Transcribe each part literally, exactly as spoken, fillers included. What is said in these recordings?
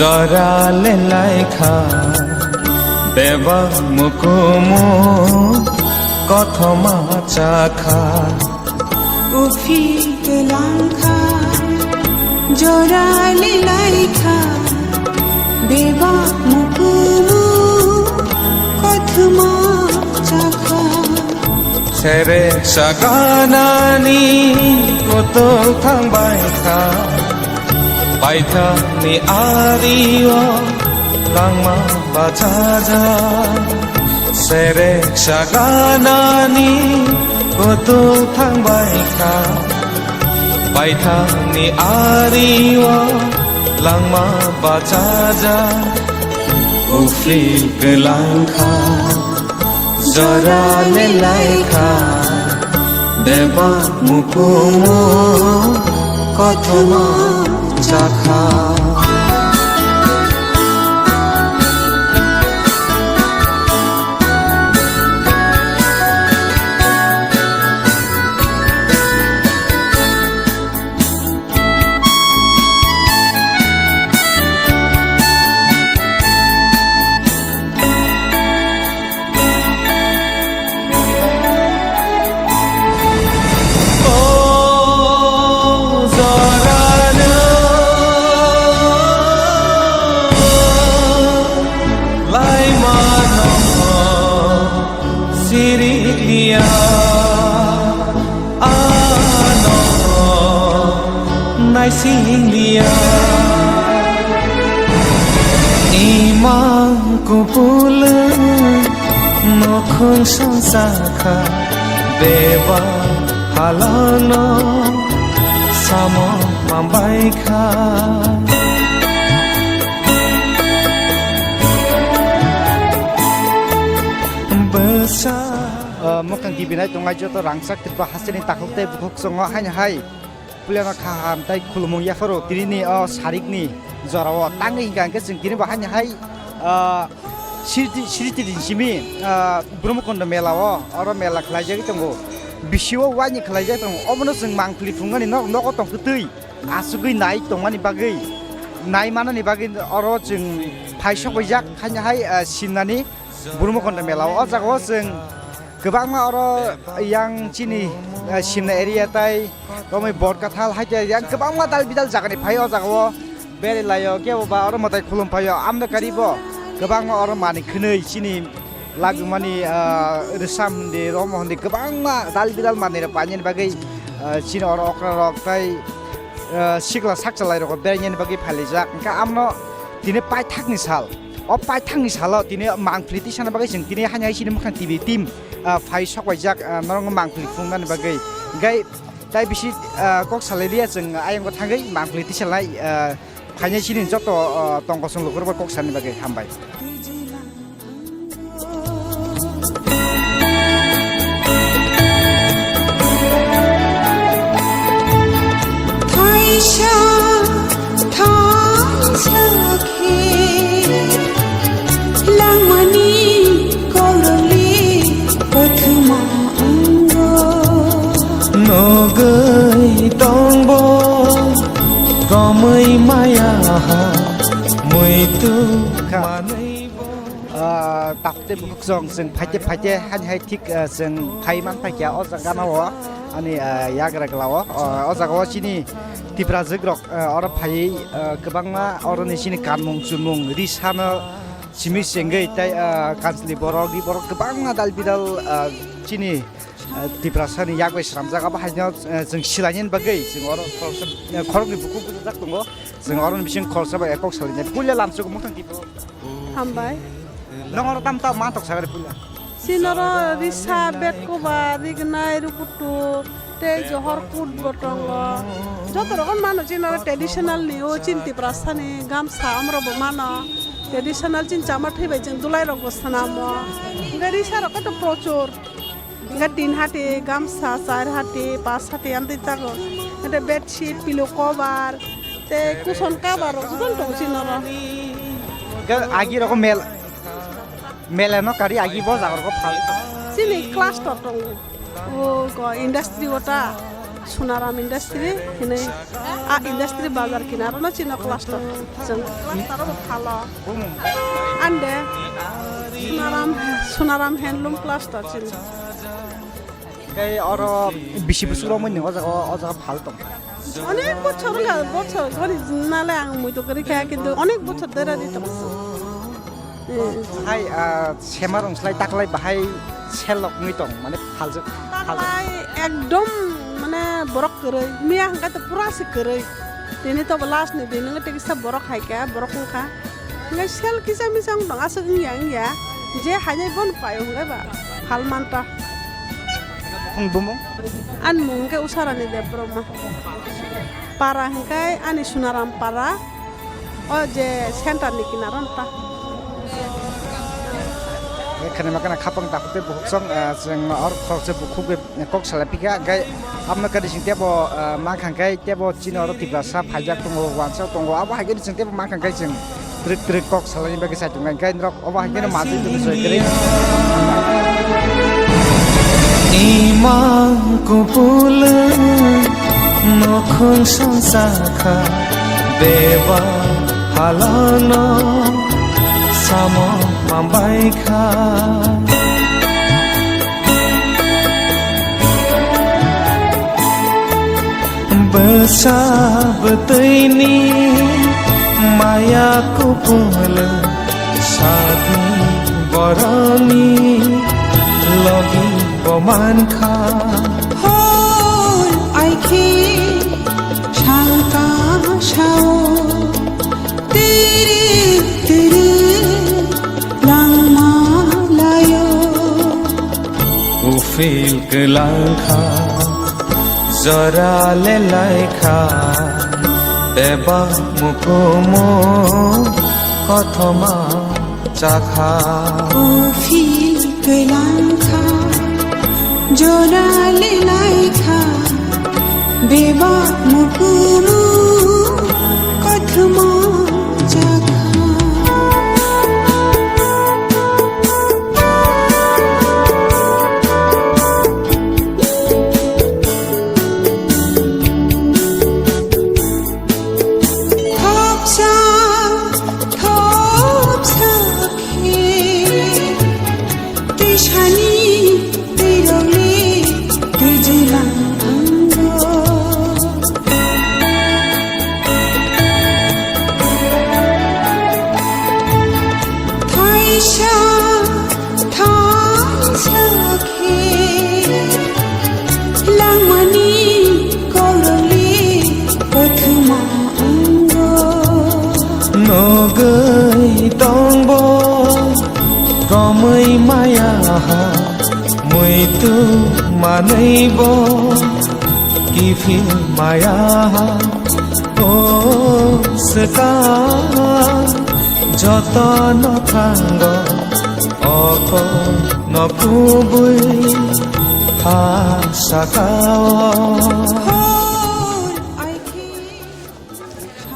Jora le laikha, bebak mukumu kothoma chakha. Ufi kwlangkha, jora le laikha, bebak mukumu kothoma chakha. Serek saganani kotok thangbai kha. Paithakni ario langma bachajak. Serek saganani kotok thangbai kha. Paithakni ario langma bachajak. Ufi kwlangkha. Jora le laikha, bebak mukumu kothoma chakha. O jorano laimano sirikliya. Ano naising dia. Imang kupulung nokhung song sakha, beba halano samo mambai kha. Besa. Ah, Muktang T V nai tongnai joto rangchak Tripura hasteni takhuk tei bukhuk chongo haino hai puilano kaham tei khulumung yapharo tinini o sarikni jorao tangwi hingka hingke chwng tini bo haino hai, ah, sriti, sriti din simi, ah, Brahmakonda mela o, oro mela khlaijagwi tongo. Bisio waini khlaijak tongo. Obono chwng mangpili phungnani nok, nogo tongkhe twi asugwi nai tongmani bagwi, nai manani bagwi oro chwng phai sokbaijak haino hai, ah, simnani. Brahmakonda mela o, o jaga o chwng kwbangma oro yang chini, eh, Simna area tai romwi Borkathal hai yang kwbangma dal bidal jagani phai o jaga o berai lai o, kebo ba oro mwtai khulum phai o, amda kari bo kwbangma oro manwi khwnwi chini lagumani, eh, rwsam hindi, romo hindi kwbangma dal bidal manwi rok painani bagwi, eh, chini oro okra rok tai, eh, sikla sakchalai rok berainani bagwi phailaijak. Hwnkhe amno tini paithakni sal. O paithakni salo tini mangpili tisana bagwi chwng tini haino hai chini Muktang T V team, ah, phai sokbaijak, ah, norokno mangpili phunuknani bagwi. Hwnkhe tai bisi, ah, kok salai liya chwng ayangbo thangwi mangpili tisalai, ah, phainai chini joto, ah, tongkosong lukurokbo kok salani bagwi hambai. Thaisa, thaisa khe langmani kololi kothoma wngo. Nogwi tongbo romwi maya ha muitu manwi. Ah, takhuk tei bukhuk chwng, chwng phaite phaite haini hai thik, ah, chwng phai man phaikha o jaga no o ani, ah, yagra gla o. Ah, o jaga o chini Tiprajwk rok, ah, oro phaiwi, ah, kwbangma oroni chini kanmung chumung ri sano simi chengwi tei, ah, kanchli borok ri borok kwbangma dal bidal, ah, chini, ah, Tiprasani yak bai swnamjak abo haino, ah, chwng silainani bagwi chwng oro khoroksa, ah, khoroknwi bukhuk bujajak tongo. Chwng oroni bising khoroksa bai kok salainai. Puila lamsok Muktang T V o. Hambai. Nong oro tam tam mantok sagari puila. Sinoro risa, bed cover, rignai, rukutu, tei johor kut bo tongo. Joto rokom mano sinoro traditional ni o chini Tiprasani gamsa amro bo mano. Traditional chini chama thwi bai chwng dulai rok bo swnamo. Hwnkhe risa rok khe to prochur. Hingke tin hati gamsa, char hati, pas hati amtwi tago. Hingke bedsheet, pillow cover, tei cushion cover rok jotono tongo chini oro. Hingke agi rok mel, mela no kari agi bo jaga rok phal. Chini cluster tongo. O go industry o ta. Sunaram Industry hinwi, a industry bazar kinaro no chino cluster. Chwng cluster bo phalo. Ande Sunaram, Sunaram Handloom Cluster chini. Tei oro bisi bwswk romwi nw o jaga, o jaga phal tong kha? Onek bochor wngkha, bochor gori nale ang muitu kwrwi kha, kintu onek bochor dera di tong. Eh. Hai, ah, sema rong slai taklai bahai selok wngwi tong, mane phaljak, phaljak. Taklai ekdom mane borok kwrwi, miya hwnkha to pura se kwrwi. Tini to bo last ni din wngwi tei kisa borok hai kha, borok wngkha. Hwnkhe sel kisa misa wng tong, aswk wngya wngya. Je hainai bono pai o hwnkhe ba phal manta. Bukhung bumung? Ani mung hwnkhe Usarani Debbarma. Para hwnkhe ani Sunaram para. O je center ni kinaro ta. Khani makana khapang takhuk tei bukhuk song, eh, chwng or khoroksa bukhuk bai kok salai phikha, hwnkhe amo kadi sing tebo, eh, mankha hwnkhe tebo chini oro Tiprasa phaijak tongo, wansa tongo, abo hai khe chwng tebo mankha hwnkhe chwng twrwk twrwk kok salaini bagwi sai tongnai, hwnkhe norok obo hai kheno manwi tongwi soi kwrwi. Imang kupulung nukhung songsa kha, beba halano samo mambai kha. Bwsa bwtwini maya kupulung sadi boroni logi bo mankha. Hoi aikhe salka sao tiri tiri langma layo. Ufil kwlangkha, jora lelaikha, teba mukumu kothoma chakha. Ufil kwlangkha, jora lelaikha, beba mukumu kothoma chakha. Thopsa, thopsa khe twisani twirokni twijilang ango. Thaisa, thaisa khe langmani kololi kothoma ango. Nogwi tongbo romwi maya ha, muitu manwibo kiphil maya ha. O swkang jotono thango, oko no kubui ha sakao.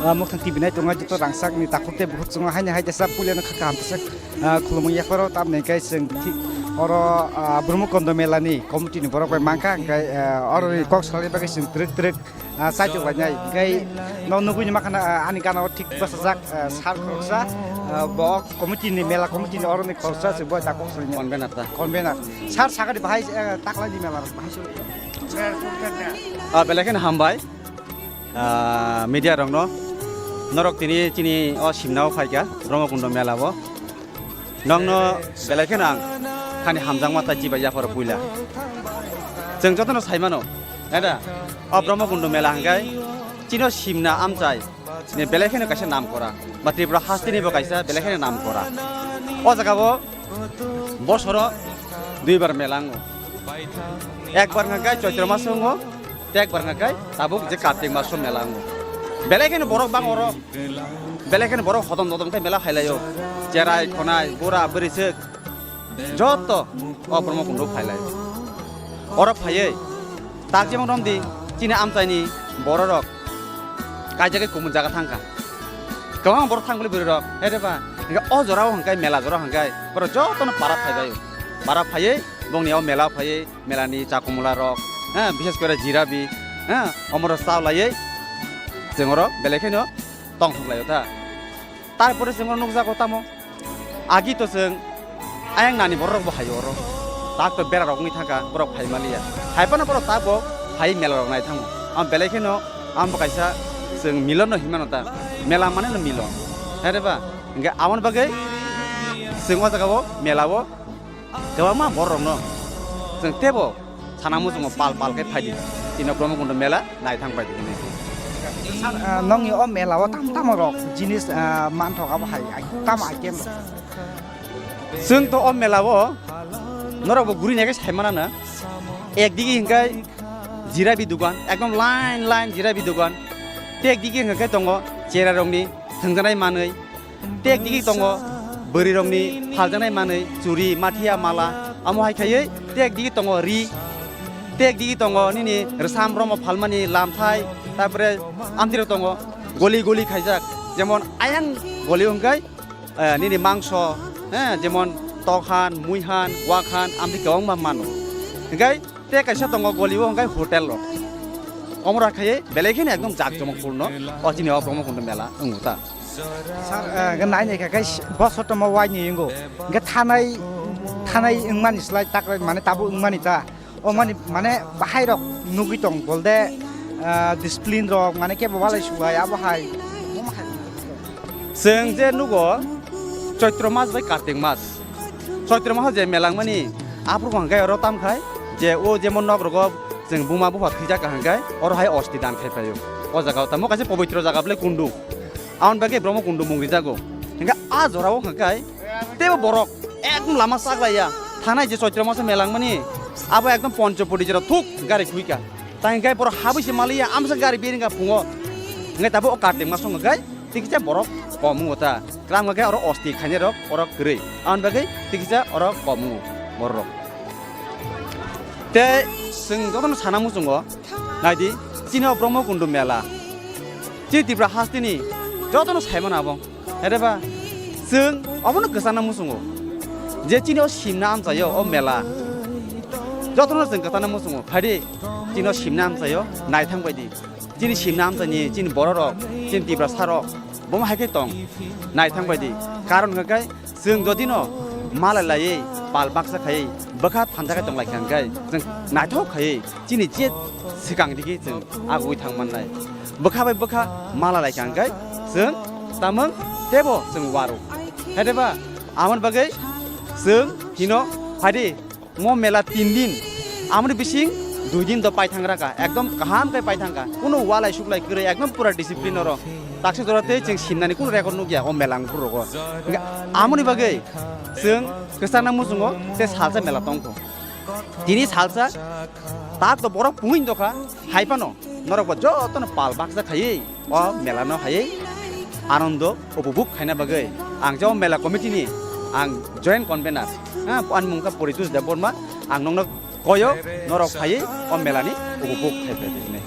Ah, Mukthan T V nai tongnai joto rangchak ni takhuk tei bukhuk chungo haini hai jesa puilano kha kaham tesa, ah, khulumung yapharo tamni khe chwng thi-, oro, ah, Brahmakondo Mela ni committee ni borok bai mankha, hwnkhe, ah, oro ni kok salani bagwi chwng twrwk twrwk, ah, chaitok lainai. Hwnkhe no nugui ni mankha na, ah, ani gana o thik bwsajak, ah, sir khoroksa, ah, bo committee ni, mela committee ni oro ni khoroksa se bo takhuk salani. Convener ta. Convener. Sir sakani bahai, ah, taklai ni mela bahai se. Ah, belai kheno hambai. Ah, media rokno, norok tini chini o simnao phaikha, Brahmakundo mela o. Nokno belai kheno ang khani hamjakma tai chibai yapharo puila. Chwng jotono sai mano, nada, o Brahmakundo mela hwnkhe chini o simna amchai ni belai kheno kaisa nam kora, ba Tripura hasteni bo kaisa belai kheno nam kora. O jaga o bosoro duibar mela wngo. Ekbar hwnkhe Choitro maso wngo, tei ekbar hwnkhe tabuk je Kartik maso mela wngo. Belai kheno borok bang oro, belai kheno borok hodom dodom khe mela phailaio. Cherai, khonai, bura, bwrwi swk joto o Brahmakundo phailaio. Oro phaiwi tak jemon romdi chini amchaini bororok kaijagwi kumun jaga thangkha. Kwbangma borok thang bwlwi bwrwirok, he de ba? Hwnkhe o jorao hwnkhe mela jorao hwnkhe borok jotono para phaibaio. Para phaiwi bongni o mela phaiwi melani chakumula rok, ha, bishes kore jirabi, ha, omoro cha laiwi chwng oro belai kheno tongthok lai o ta. Tarpore chwng oro nukjago tamo, agi to chwng ayang nani borok rok bo hai oro, tak to bera rok wngwi thangkha, borok phai maliya, hai phano borok tak bo phai mela rok nai thango. Am belai kheno am bo kaisa chwng milon no hinmano ta, mela mane no milon, hai re ba? Hingke aboni bagwi chwng o jaga o mela o kwbangma borok rok no chwng tebo sana muchungo pal pal khe phaidi, tino Brahmakundo mela naithang phaidi hinwi. Sir, ah, nongni o mela o tam tamo rok jinis, ah, manthok abo hai, ai, tamo item rok? Chwng to o mela o norok bo guri nai khe sai mana na, ekdigi hinkhai jirabi dugan, ekdom line line jirabi dugan, tei ekdigi hinkhai tongo chera rokni thwngjanai manwi, tei ekdigi tongo bwrwi rokni phaljaknai manwi, churi, mathiya, mala, amo hai khaiwi tei ekdigi tongo ri, tei ekdigi tongo nini rwsam romo phalmani lamthai, tarpore amtwi rok tongo goli goli khaijak, jemon ayang goli hwnkhe, eh, nini mangso, eh, jemon tokhan, muihan, wakhan, amtwi kwbangma mano. Hwnkhe tei kaisa tongo goli o hwnkhe hotel rok. Omo rok khaiwi belai kheno ekdom jak jomok purno o chini o Brahmakundo mela wngo ta. Sir, eh, hwnkhe nai nai kha khe boso tomo wai ni wngo. Hwnkhe thanai, thanai wngmani slai tak mane tabuk wngmani ta. O mani mane bahai rok nugwi tong bolde, ah, discipline rok mane kebo walai subai abo hai. Chwng je nugo Choitro mas bai Kartik mas. Choitro maso je melangmani aphuru hwnkhe oro tamkhai je o jemon nok rogo chwng buma bupha thwijak ka hwnkhe oro hai osti dan khai phaio. O jaga o tamo kaisa pobitro jaga bwle kundu. Aboni bagwi Brahmakundo mung rijago. Hwnkhe a jorao hwnkhe teibo borok ekdom lama chaklaiya. Thanai je Choitro maso melangmani abo ekdom Ponchopodi jora thuk gari khuika. Tang hwnkhe borok habwi se maliya amsa gari biring ka phungo. Hwnkhe tabuk o Kartik maso hwnkhe tikisa borok kom wngo ta. Kwbangma khe oro osti khainai rok oro kwrwi. Aboni bagwi tikisa oro kom wngo borok rok. Tei chwng jotono sana muchungo naidi chini o Brahmakundo mela. Chini Tripura hasteni jotono saimano abo. Ere ba chwng obono kwchana muchungo. Je chini o simna amchaio o mela. Jotono chwng kwchana muchungo. Phaidi chini o simna amchaio naithang baidi. Chini simna amchaini chini bororok, chini Tiprasarok, bomo hai khe tong. Naithang baidi. Karon hwnkhe chwng jodino malai laiwi pal baksa khaiwi bwkha thansa khe tong lai kha hwnkhe chwng naithok khaiwi chini je swkang digi chwng agugwi thang mannai. Bwkha bai bwkha mala lai kha hwnkhe chwng tamung tebo chwng waro. Hai de ba? Amoni bagwi chwng hino phaidi. Mo mela tin din, amoni bising dui din do paithang raka, ekdom kaham khe paithang kha, kuno walai suklai kwrwi, ekdom pura discipline oro. Taksa jora tei chwng simnani kuno record nukya o mela ang phuru rogo. Hingkhe amoni bagwi chwng kwchangna muchungo tei salsa mela tongkho. Tini salsa tak to borok pungwi dokha, hai phano norok bo jotono pal baksa khaiwi o mela no hai anondo upobhog khaina bagwi ang je o mela committee ni ang joint convener, ha, ani mung kha Poritos Debbarma, ang nokno koyo norok phaiwi o mela ni upobhog khai phai hinwi.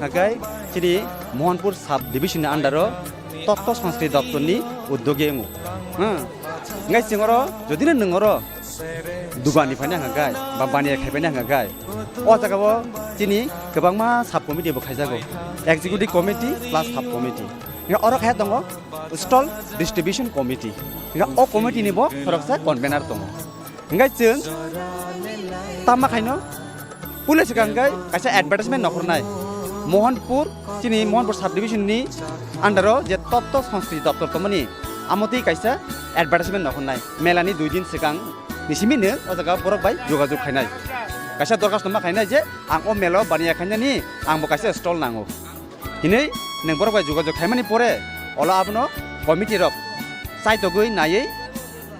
Hakai chini Mohanpur sub division ni under o Totto Sanskriti Doptor ni udyogi wngo. Ha. Ngai chwng oro jodi no nwng oro dugan ni phaina hwnkha gai, ba baniya khai phaina hwnkha gai. O jaga o chini kwbangma sub committee bo khaijago. Executive committee plus sub committee. Hingke oro khe tongo stall distribution committee. Hingke o committee ni bo khoroksa convener tongo. Hingke chwng tama khaino puila swkang hingke kaisa advertisement nokhornai. Mohanpur, chini Mohanpur sub division ni under o je Totto Sanskriti Doptor tongmani, amo twi kaisa advertisement nokhornai. Mela ni dui din swkang ni simi nwng o jaga borok bai jogajog khainai. Kaisa dorkhasto ma khainai je ang o mela o baniya khainani, ang bo kaisa stall nango. Hinwi nwng borok bai jogajog khaimani pore, olo abono committee rok chaitogwi naiwi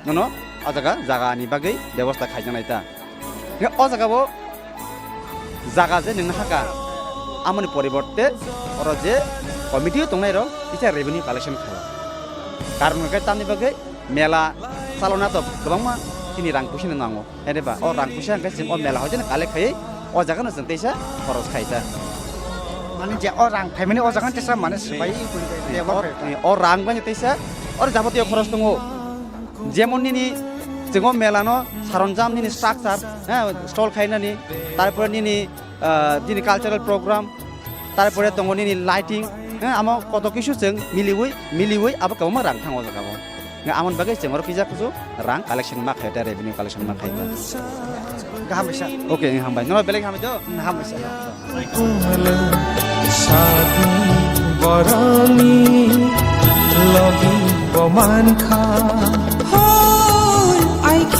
nono o jaga, jaga ni bagwi bebosta khaijaknai ta. Hingke o jaga o jaga je nwng haka, amoni poriborte oro je committee o tongnai rok kisa revenue collection khaio. Karon hwnkhe tamni bagwi mela chalona to kwbangma chini rang puisano nango. Hede ba, o rang puisa hwnkhe chwng o mela hoiteno collect khaiwi o jaga no chwng teisa khoros khai ta. Mane je o rang phaimani o jaga no teisa mane swbai twi tei o, o rang bai teisa o jabotiyo khoros tongo. Jemon nini chwng o mela no saronjam nini structure, ha, stall khainani, tarpore nini, ah, nini cultural program, Tarpore tongo nini lighting, eh, amo koto kisu chwng miliwi, miliwi abo kwbangma rang thango o jaga o. Nga amon bagwi chwng oro kisa kusu rang collection ma khai, ta revenue collection ma khai. Gaham bisa. Okay, hambai. Nono belai hambai do? Gaham bisa. Kumale sadi boroni logi boman kha.